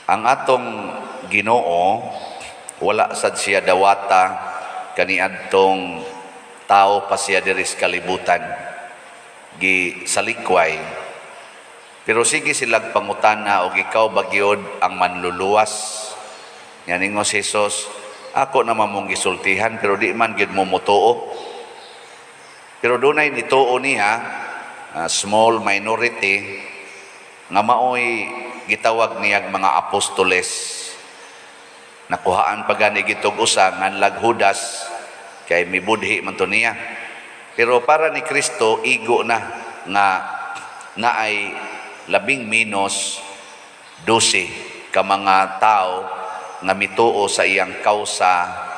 Ang atong Ginoo, wala sad siya dawata kaniadtong tao pa siya diri sa kalibutan. Gi salikway. Pero sige silag pangutana og ikaw ba gyud ang manluluwas? Nya ningon si Jesus, "Ako naman mong gisultihan pero di man gyud mo motuo." Pero dunay nituo niya, small minority, nga maoy gitawag niyag mga apostoles. Nakuhaan pa gani gitog usa nganlag Judas kay mibudhi man to niya. Pero para ni Kristo, igo na nga naay labing minos 12 ka mga tao nga mituo sa iyang kausa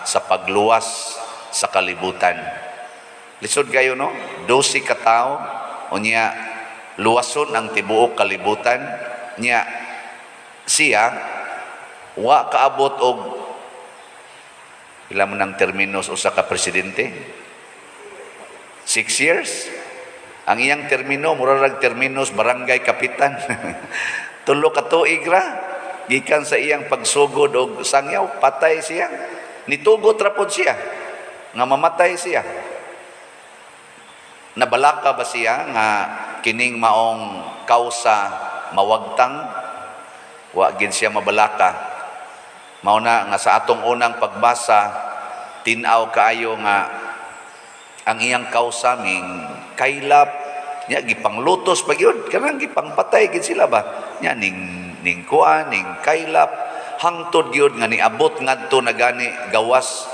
sa pagluwas sa kalibutan. Lisod kayo, no? 12 ka tao, unya luwason ang tibuok kalibutan nya siya wa kaabot og pila man ang terminos usa ka presidente? 6 years. Ang iyang termino mura rag terminos barangay kapitan, 3 ka tuig ra. Gikan sa iyang pagsugod og sangyaw, patay siya. Nitugot ra pod siya nga mamatay siya. Nabalaka ba siya nga kining maong kausa mawagtang? Wa gid siya mabalaka. Mao na nga sa atong unang pagbasa, tin-aw kaayo nga ang iyang kausa ming kaylap nya, gipanglutos pa gyud, kanang gipangpatay gid sila ba nya, ning kuan, ning kaylap, hangtod gyud nga niabot ngadto na gani gawas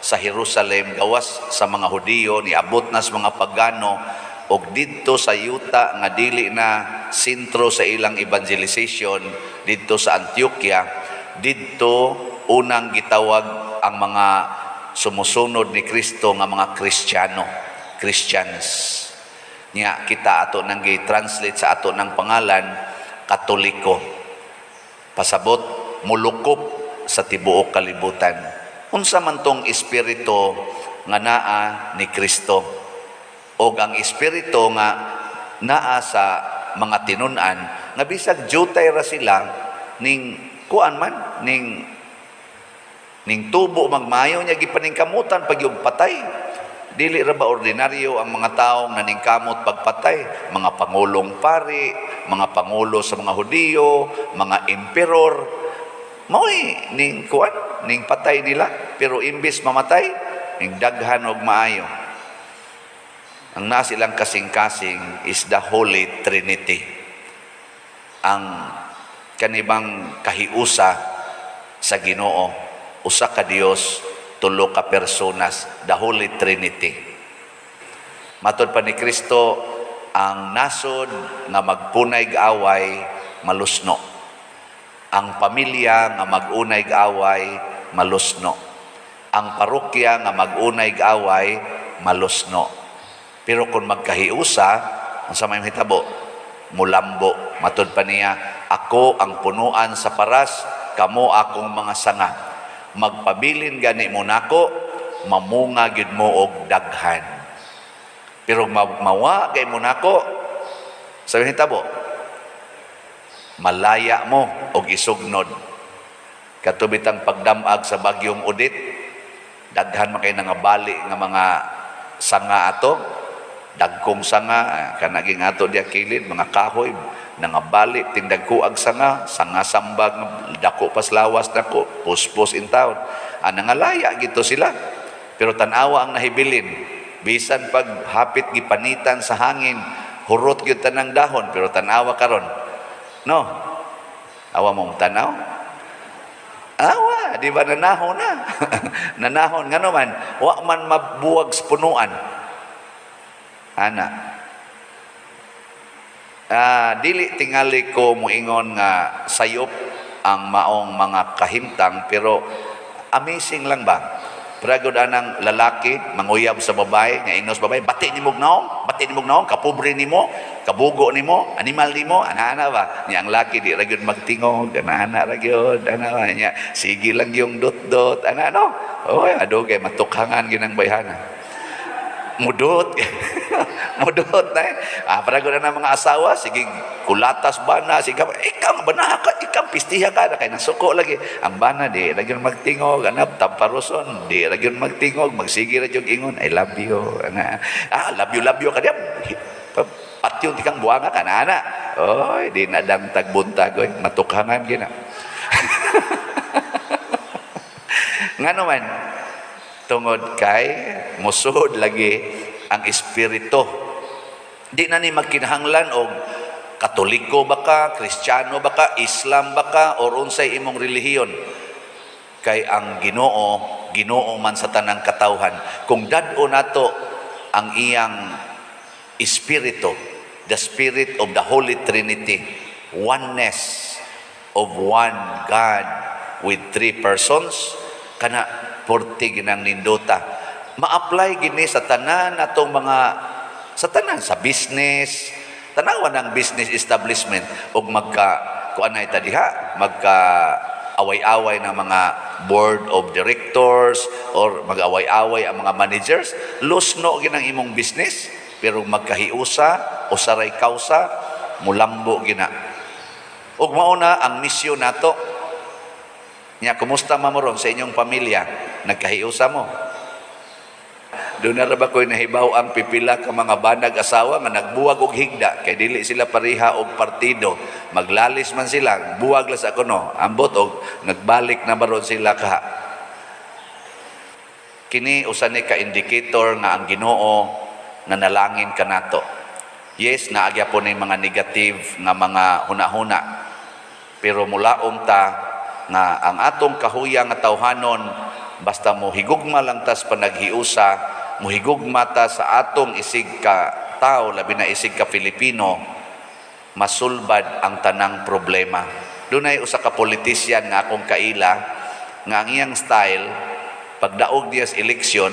sa Jerusalem, gawas sa mga Hudiyo, niabot na sa mga pagano og didto sa yuta nga dili na sentro sa ilang evangelization, didto sa Antioquia. Didto unang gitawag ang mga sumusunod ni Kristo nga mga Kristiyano, Christians. Nya kita, ato nang gi-translate sa ato ng pangalan, Katoliko. Pasabot, mulukop sa tibuok kalibutan. Unsa man tong espiritu nga naa ni Kristo? Og ang espiritu nga naa sa mga tinun-an nga bisag jutay ra sila, ning kuan man, ning tubo magmayo niya, gipaningkamutan pag yung patay. Dili ra ba ordinaryo ang mga taong naningkamot pagpatay? Mga pangulong pari, mga pangulo sa mga Hudiyo, mga emperor, mao'y ning kuan, ning patay nila, pero imbes mamatay, ning daghan og maayo. Ang nasa ilang kasing-kasing is the Holy Trinity, ang kanibang kahiusa sa Ginoo, usa ka Dios, tulo ka personas, the Holy Trinity. Matod pa ni Kristo, ang nasod nga magpunay away, malusno. Ang pamilya nga mag-unay away, malusno. Ang parokya nga mag-unay away, malusno. Pero kung magkahiusa, unsa may mahitabo? Mulambo. Matod pa niya, "Ako ang punuan sa paras, kamo akong mga sanga. Magpabilin gani mo nako, mamunga gyud mo og daghan. Pero mawa kay mo nako, sa hitabo, malaya mo og isugnod." Kato bitang pagdamag sa bagyong Odette, daghan man kay nangabali nga mga sanga ato, dagkong sanga, kanaging ato diya kilid, mga kahoy, nangabali, tindag kuag sanga, sanga sambag, dako pas lawas nako, puspos in town. Ah, nangalaya gito sila. Pero tanawa ang nahibilin, bisan pag hapit gipanitan sa hangin, hurot gyud tanang dahon, pero tanawa karon. No? Awa mong tanaw? Awa, di ba nanahon na? Nanahon ngano man, wa man mabuwag sa punuan. Ana. Ah, dili tingali ko moingon nga sayop ang maong mga kahimtang, pero amazing lang ba? Pragod anang lalaki manguyab sa babae nga ingnos babae, "Bati nimo naong, bati nimo naong, kapobre nimo, kabugo nimo, animal nimo," ana-ana ba? Nya ang laki di ra gyud magtingog, ana-ana ra gyud, ana ba? Nya sige lang yung dot-dot, ana no. Oy, adugay matukhangan ginang bayhana. Mudot. Mudot na eh. Ah, para na mga asawa, sige, kulatas ba na, sige, ikaw, banaha ka, ikaw. Pistiha ka na kay nasuko lagi. Ang bana di lagi magtingog, anap tamparoson, di lagi magtingog, magsige ra jud ingon, "I love you." Ana, ah, love you, love you ka diyan. Patyon ti kang buanga ka na, ana. Oy, di na dang tagbuntag, oy, matukhangan gina. Ngano man, tungod kay musod lagi ang espiritu. Di na ni magkinahanglan og Katoliko ba ka, Kristiyano ba ka, Islam ba ka, or unsay imong relihiyon. Kay ang Ginoo, Ginoo man sa tanang katawhan. Kung dad-o nato ang iyang espiritu, the spirit of the Holy Trinity, oneness of one God with three persons, kana porti ginang nindota. Ma-apply gini sa tanan natong mga, sa tanan sa business, tanawa ng business establishment ug magka kuan na ita diha, magka away-away ng mga board of directors or mag-away-away ang mga managers, lusno ginang imong business. Pero magkahiusa, usaray kausa, mulambo gina. Ug mao na ang misyon nato. Nya, kumusta man mo ron sa inyong pamilya? Nagkahiusa mo? Doon na ra ba ko'y nahibaw ang pipila ka mga banag asawa nga nagbuwag og higda kay dili sila pareha og partido. Maglalis man sila, buwag la sa kuno. Ambot og nagbalik na baron sila ka. Kini usa ni ka indicator nga ang Ginoo nanalangin kanato. Yes, naagya po ni mga negative nga mga hunahuna. Pero mulaom ta nga ang atong kahuya nga tawhanon, basta mo higugma lang tas panaghiusa, mohigugma ta sa atong isig ka tao, labi na isig ka Filipino, masulbad ang tanang problema. Dunay usa ka politician nga akong kaila nga ang iyang style, pagdaog niya sa eleksyon,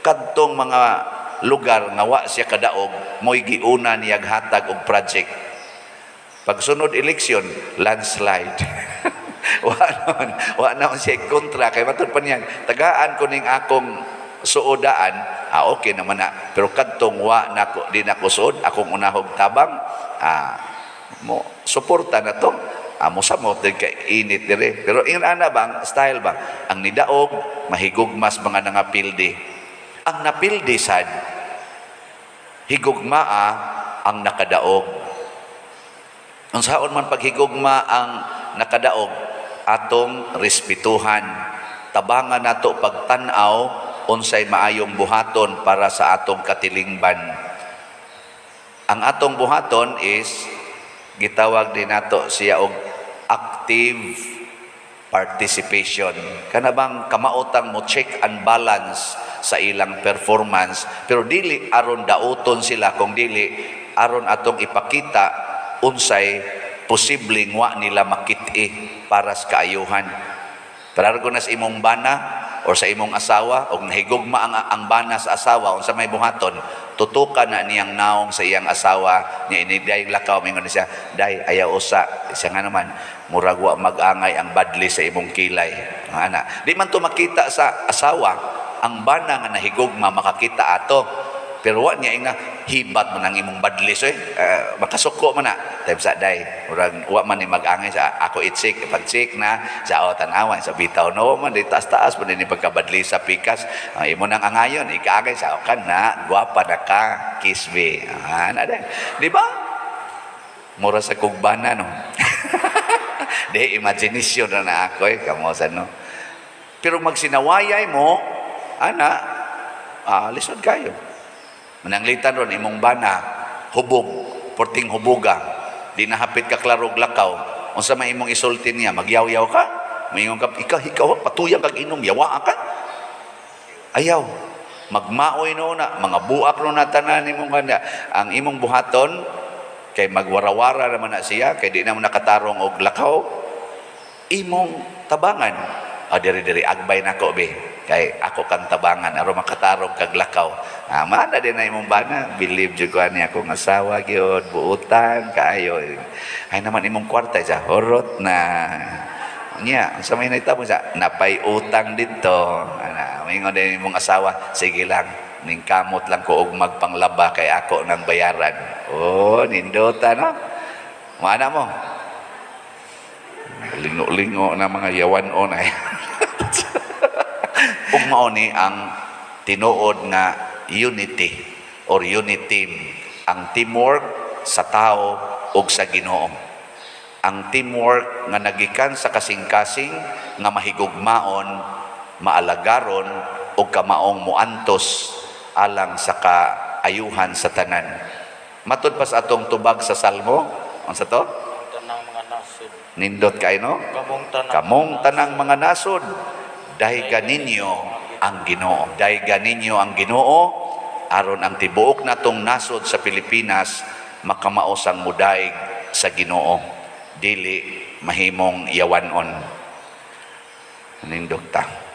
kadtong mga lugar nga wa siya kadaog, mo'y giuna niyag hatag og project. Pagsunod eleksyon, landslide. Wa naman siya kontra kay matud pa niya, tagaan ko ning akong suodaan, ah, okay naman na. Pero kadtong wa nako, di nako suod, akong unahog tabang, ah, mo suporta na to. Ah, mo samot din kay init dire. Pero ingon ana bang style ba? Ang nidaog mahigugmas mga nangapildi. Ang napildi sad higugmaa ang nakadaog. Unsaon man paghigugma ang nakadaog? Atong respetuhan. Tabangan nato pagtan-aw unsay maayong buhaton para sa atong katilingban. Ang atong buhaton is gitawag din nato siya og active participation. Kana bang kamaotang mo check and balance sa ilang performance, pero dili aron dauton sila, kung dili aron atong ipakita unsay posibleng wa nila makit-i para sa kaayuhan. Para ko na sa imong bana or sa imong asawa, og nahigugma ang bana sa asawa, unsa may buhaton? Tutukan na niyang naong sa iyang asawa niya. Iniday lakaw, mingon siya, "Day, ayaw usa." Siya nga naman, "Murag wa mag-angay ang badli sa imong kilay." Ana, di man to makita sa asawa. Ang bana nga nahigugma makakita ato, pero wa niya ingna, "Hibat man ang imong badlis eh." Makasuko man na type sa, "Day, murag wa man ni mag-angay sa ako i-check." Pag-check na sa o tanawan sa bitaw, no man di taas-taas man ni pagkabadli sa pikas. Imo nang angayon ikaangay sa kan na, "Gwapa na ka, kiss me." Ah, na day, di ba? Mura sa kugbana, no? Di imagination na na ako eh, kamo sa no. Pero magsinawayay mo ana, ah, lisod kayo. Mananglitan ron imong bana, hubog, porting hubuga, di nahapit ka klarog lakaw. Unsa may imong isulti niya? Magyaw-yaw ka? Maingon ka, "Ikaw, ikaw, patuyang kag inom, yawa ka?" Ayaw. Magmaoy no na, mga buak no na tanan imong kanya. Ang imong buhaton, kay magwarawara naman na siya, kay di na mo nakatarong og lakaw, imong tabangan. Ah, diri diri agbay nako be. Kay ako kang tabangan aron makatarong kag lakaw. Ah, mana din na imong bana, believe jud ko ani akong asawa gyud, buutan kaayo. Ay naman imong kwarta sa horot na. Nya, unsa may nahitabo sa napay utang dito. Ana, moingon din imong asawa, "Sige lang, ning kamot lang ko og magpanglaba kay ako nang bayaran." Oh, nindota no. Mana mo. Lingo-lingo na mga yawan-on ay. Ug mao ni ang tinuod nga unity or unity team, ang teamwork sa tao ug sa Ginoo. Ang teamwork nga nagikan sa kasing-kasing nga mahigugmaon, maalagaron ug kamaong muantos alang sa kaayuhan sa tanan. Matud pa sa atong tubag sa Salmo, unsa to? Tanang mga nasod. Nindot kay, no? Kamong tanang. Kamong tanang mga nasod, dayga ninyo ang Ginoo. Dayga ninyo ang Ginoo aron ang tibuok natong nasod sa Pilipinas makamaosang mudaig sa Ginoo. Dili mahimong yawanon. Nindot ta.